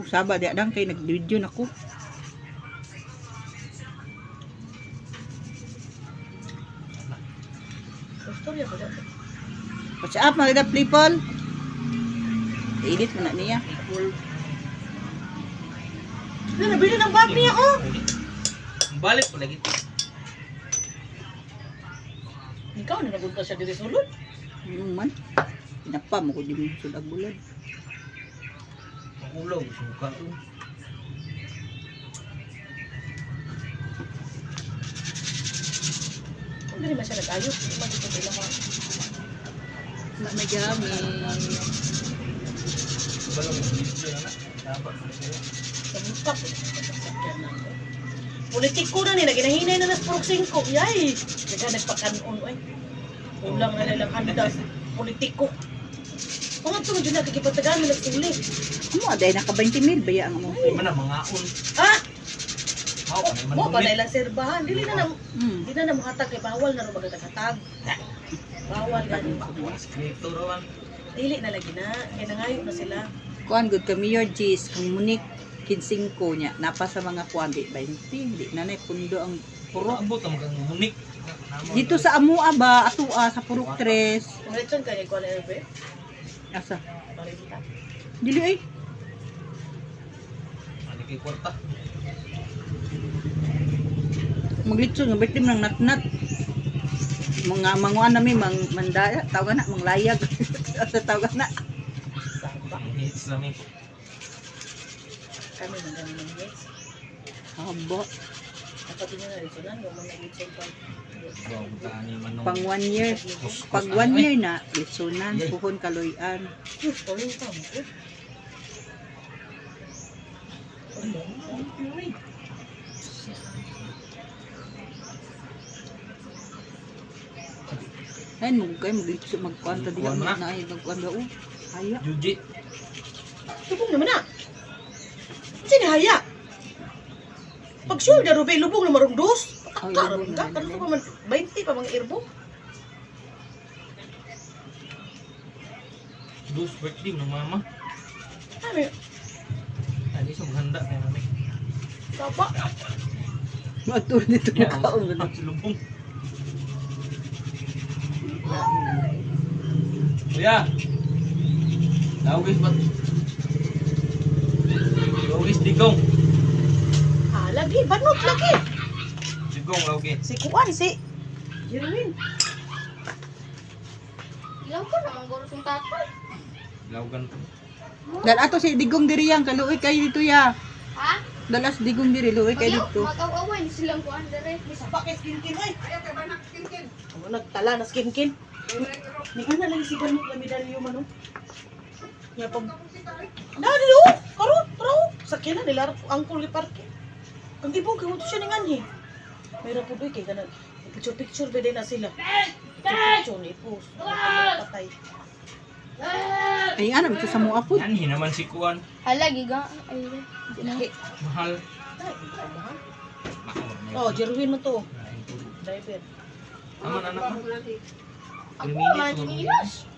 Usaba di adang kay nag-video na ko. Istorya ko daw. What's up mga people? Edit mo na niya. Na, nabili ng bag niya oh. Balik pa lagi. Ikaw na nagunta siya diri sulod. Ano man? Pinapa mo ko di mo sulag bulad. Maulaw suka to. Kung diri man siya nag-ayo, di man dito sila mga. Na may gamit. Balong video na na. Dapat na sila. Sa muka po. Sasakyan na ako. Politiko na ni, naginahinay na nas purok 5. Yay! Naga nagpakanon, ay. Kulang na lang handa. Politiko. Mga tunod yun na, kikipatagaan na nagsuli. Amo aday naka 20 mil baya ang amo. Di man na mangaon. Ha? Mao pa na Mo pa na ilang serbahan. Dili na na, di na na muhatag kay bawal na ro magatag-hatag. Bawal gani. Skripto rawan. Dili na lagi na. Kaya nangayo na sila. Kuan good kami your G's kang munik 15 niya napa sa mga kuan di 20 di na nay pundo ang Puro purok. abot ang kang munik. Dito sa Amua ba atua sa Purok Tres. Kung lechon kanya ko na erbe, Asa? parinta. Dili ay. Ani kay kwarta. Maglitson nga birthday man ng natnat. Mga manguan nami mang mandaya tawag na manglayag. Asa tawag na. Saba. Hits na mi. Kami man kami ng hits. Haba. Dapat din na lechonan, wa man nag-lechon pa. Wow, ni manong. Pang 1 year. Kuskus, Pag ano, 1 eh. year na, litsonan, puhon kaloyan. Uy, parinta mo. Uy. Ayun, mo kay maglitso magkuan ta diha Kuan na. na ay magkuan ba o. Haya. Juji. Lubong naman na. Kasi ni haya. Pag sure na rubay, lubong na marungdos. Ay, Karon lubong ka, na karon pa man 20 pa mga irbo. Dos birthday ng mama. Ano? Ani sa maghanda kay mami. Saba. Magtur dito na kaon. Lubong. Kuya. Lawis ba? Lawis digong. Ah, lagi banot lagi. Digong lawis. Si Kuan si Jerwin. Ilaw ko naman guro sa tatay. Lawgan to. Dal ato si Digong diri yang kaluoy kay dito ya. Ha? Dalas Digong diri luoy kay dito. Mag-awaway ni silang kuan dere. Saba kay skinkin oy. Ayaw kay banak skinkin. Amo nagtala na skinkin. Ni ana lang si banot la medalyo man oh. Nya pag Na dili oh, karon traw. Sakyan na nila angkol ni parke. Kang ibong kay mo siya ni nganhi. May ra pud oy kay kanang picture picture ba na sila. Picture picture ni post. Patay. Ay ana mo sa mo apod. Yan hinaman si Kuan. Hala giga. Ay, di na. Mahal. Ay, mahal. Oh, Jerwin mo to. Driver. Aman anak ma. Ako man chinilas.